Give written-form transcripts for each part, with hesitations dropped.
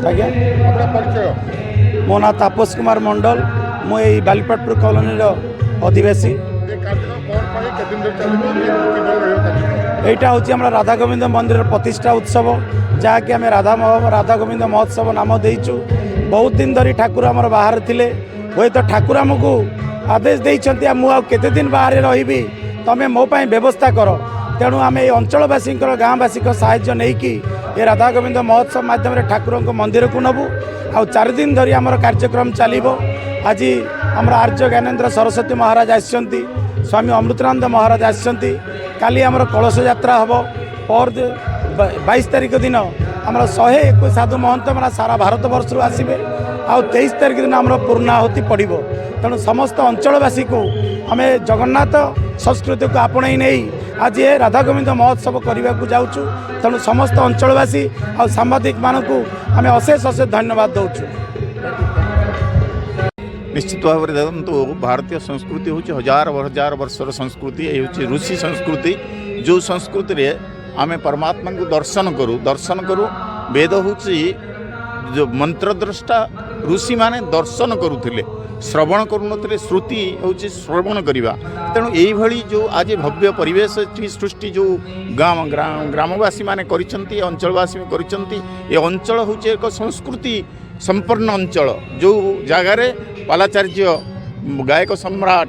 ଆଜ୍ଞା। ଆପଣଙ୍କ ପରିଚୟ? ମୋ ନାଁ ତାପସ କୁମାର ମଣ୍ଡଳ। ମୁଁ ଏଇ ବାଲିପାଟପୁର କଲୋନୀର ଅଧିବାସୀ। ଏ କାର୍ଯ୍ୟକ୍ରମ କ'ଣ ପାଇଁ, କେତେ ଦିନ ଧରି ଚାଲିବ, କିଭଳି ରହିବ କାର୍ଯ୍ୟକ୍ରମ? ଏଇଟା ହେଉଛି ଆମର ରାଧା ଗୋବିନ୍ଦ ମନ୍ଦିରର ପ୍ରତିଷ୍ଠା ଉତ୍ସବ, ଯାହାକି ଆମେ ରାଧା ଗୋବିନ୍ଦ ମହୋତ୍ସବ ନାମ ଦେଇଛୁ। ବହୁତ ଦିନ ଧରି ଠାକୁର ଆମର ବାହାରେ ଥିଲେ। ହୁଏତ ଠାକୁର ଆମକୁ ଆଦେଶ ଦେଇଛନ୍ତି, ଆଉ ମୁଁ ଆଉ କେତେ ଦିନ ବାହାରେ ରହିବି, ତମେ ମୋ ପାଇଁ ବ୍ୟବସ୍ଥା କର। ତେଣୁ ଆମେ ଏଇ ଅଞ୍ଚଳବାସୀଙ୍କର, ଗାଁବାସୀଙ୍କ ସାହାଯ୍ୟ ନେଇକି ଏ ରାଧା ଗୋବିନ୍ଦ ମହୋତ୍ସବ ମାଧ୍ୟମରେ ଠାକୁରଙ୍କ ମନ୍ଦିରକୁ ନେବୁ। ଆଉ 4 ଦିନ ଧରି ଆମର କାର୍ଯ୍ୟକ୍ରମ ଚାଲିବ। ଆଜି ଆମର ଆର୍ଯ୍ୟ ଜ୍ଞାନେନ୍ଦ୍ର ସରସ୍ୱତୀ ମହାରାଜ ଆସିଛନ୍ତି, ସ୍ୱାମୀ ଅମୃତାନନ୍ଦ ମହାରାଜ ଆସିଛନ୍ତି। କାଲି ଆମର କଳସ ଯାତ୍ରା ହେବ। ପର 22 ତାରିଖ ଦିନ ଆମର 121 ସାଧୁ ମହନ୍ତ ମାନେ ସାରା ଭାରତବର୍ଷରୁ ଆସିବେ। ଆଉ 23 ତାରିଖ ଦିନ ଆମର ପୂର୍ଣ୍ଣାହୁତି ପଡ଼ିବ। ତେଣୁ ସମସ୍ତ ଅଞ୍ଚଳବାସୀକୁ ଆମେ ଜଗନ୍ନାଥ ସଂସ୍କୃତିକୁ ଆପଣେଇ ନେଇ ଆଜି ଏ ରାଧା ଗୋବିନ୍ଦ ମହୋତ୍ସବ କରିବାକୁ ଯାଉଛୁ। ତେଣୁ ସମସ୍ତ ଅଞ୍ଚଳବାସୀ ଆଉ ସାମ୍ବାଦିକମାନଙ୍କୁ ଆମେ ଅଶେଷ ଅଶେଷ ଧନ୍ୟବାଦ ଦେଉଛୁ। ନିଶ୍ଚିତ ଭାବରେ ଦେଖନ୍ତୁ, ଭାରତୀୟ ସଂସ୍କୃତି ହେଉଛି ହଜାର ହଜାର ବର୍ଷର ସଂସ୍କୃତି। ଏ ହେଉଛି ଋଷି ସଂସ୍କୃତି, ଯେଉଁ ସଂସ୍କୃତିରେ ଆମେ ପରମାତ୍ମାଙ୍କୁ ଦର୍ଶନ କରୁ। ବେଦ ହେଉଛି ଯେଉଁ ମନ୍ତ୍ରଦ୍ରଷ୍ଟା। ଋଷିମାନେ ଦର୍ଶନ କରୁଥିଲେ, ଶ୍ରବଣ କରୁନଥିଲେ। ଶ୍ରୁତି ହେଉଛି ଶ୍ରବଣ କରିବା। ତେଣୁ ଏଇଭଳି ଯେଉଁ ଆଜି ଭବ୍ୟ ପରିବେଶ ଏଠି ସୃଷ୍ଟି ଯେଉଁ ଗାଁ ଗ୍ରାମବାସୀମାନେ କରିଛନ୍ତି, ଅଞ୍ଚଳବାସୀ କରିଛନ୍ତି, ଏ ଅଞ୍ଚଳ ହେଉଛି ଏକ ସଂସ୍କୃତି ସମ୍ପନ୍ନ ଅଞ୍ଚଳ, ଯେଉଁ ଜାଗାରେ ପାଲାଚାର୍ଯ୍ୟ, ଗାୟକ ସମ୍ରାଟ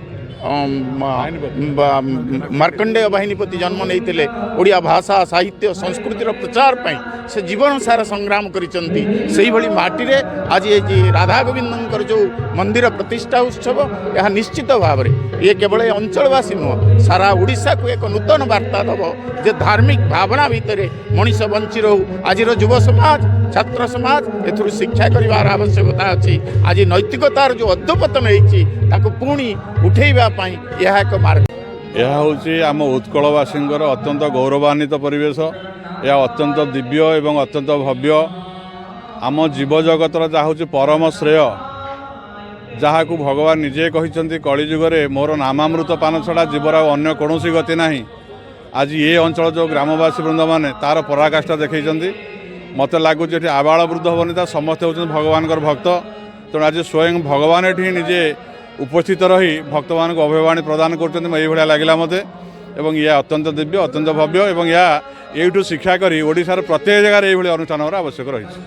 ମାର୍କଣ୍ଡେୟ ବାହିନୀପତି ଜନ୍ମ ନେଇଥିଲେ। ଓଡ଼ିଆ ଭାଷା, ସାହିତ୍ୟ, ସଂସ୍କୃତିର ପ୍ରଚାର ପାଇଁ ସେ ଜୀବନ ସାରା ସଂଗ୍ରାମ କରିଛନ୍ତି। ସେଇଭଳି ମାଟିରେ ଆଜି ଏ ଯେ ରାଧା ଗୋବିନ୍ଦଙ୍କର ଯେଉଁ ମନ୍ଦିର ପ୍ରତିଷ୍ଠା ଉତ୍ସବ, ଏହା ନିଶ୍ଚିତ ଭାବରେ ଇଏ କେବଳ ଏ ଅଞ୍ଚଳବାସୀ ନୁହଁ, ସାରା ଓଡ଼ିଶାକୁ ଏକ ନୂତନ ବାର୍ତ୍ତା ଦେବ ଯେ ଧାର୍ମିକ ଭାବନା ଭିତରେ ମଣିଷ ବଞ୍ଚି ରହୁ। ଆଜିର ଯୁବ ସମାଜ, ଛାତ୍ର ସମାଜ ଏଥିରୁ ଶିକ୍ଷା କରିବାର ଆବଶ୍ୟକତା ଅଛି। ଆଜି ନୈତିକତାର ଯେଉଁ ଅଧୋପତନ ହେଇଛି, ତାକୁ ପୁଣି ଉଠେଇବା ପାଇଁ ଏହା ଏକ ମାର୍ଗ। ଏହା ହେଉଛି ଆମ ଉତ୍କଳବାସୀଙ୍କର ଅତ୍ୟନ୍ତ ଗୌରବାନ୍ୱିତ ପରିବେଶ। ଏହା ଅତ୍ୟନ୍ତ ଦିବ୍ୟ ଏବଂ ଅତ୍ୟନ୍ତ ଭବ୍ୟ। ଆମ ଜୀବଜଗତର ଯାହା ହେଉଛି ପରମ ଶ୍ରେୟ, ଯାହାକୁ ଭଗବାନ ନିଜେ କହିଛନ୍ତି, କଳିଯୁଗରେ ମୋର ନାମାମୃତ ପାନ ଛଡ଼ା ଜୀବର ଆଉ ଅନ୍ୟ କୌଣସି ଗତି ନାହିଁ। ଆଜି ଏ ଅଞ୍ଚଳ ଯେଉଁ ଗ୍ରାମବାସୀ ବୃନ୍ଦମାନେ ତା'ର ପରାକାଷ୍ଠା ଦେଖାଇଛନ୍ତି। ମୋତେ ଲାଗୁଛି ଏଠି ଆବାଳ ବୃଦ୍ଧ ବନିତା ସମସ୍ତେ ହେଉଛନ୍ତି ଭଗବାନଙ୍କର ଭକ୍ତ। ତେଣୁ ଆଜି ସ୍ୱୟଂ ଭଗବାନ ଏଠି ନିଜେ ଉପସ୍ଥିତ ରହି ଭକ୍ତମାନଙ୍କୁ ଅଭୟବାଣୀ ପ୍ରଦାନ କରୁଛନ୍ତି, ମୁଁ ଏଇଭଳିଆ ଲାଗିଲା ମୋତେ। ଏବଂ ଏହା ଅତ୍ୟନ୍ତ ଦିବ୍ୟ, ଅତ୍ୟନ୍ତ ଭବ୍ୟ ଏବଂ ଏହା ଏଇଠୁ ଶିକ୍ଷା କରି ଓଡ଼ିଶାର ପ୍ରତ୍ୟେକ ଜାଗାରେ ଏଇଭଳି ଅନୁଷ୍ଠାନ ହେବାର ଆବଶ୍ୟକ ରହିଛି।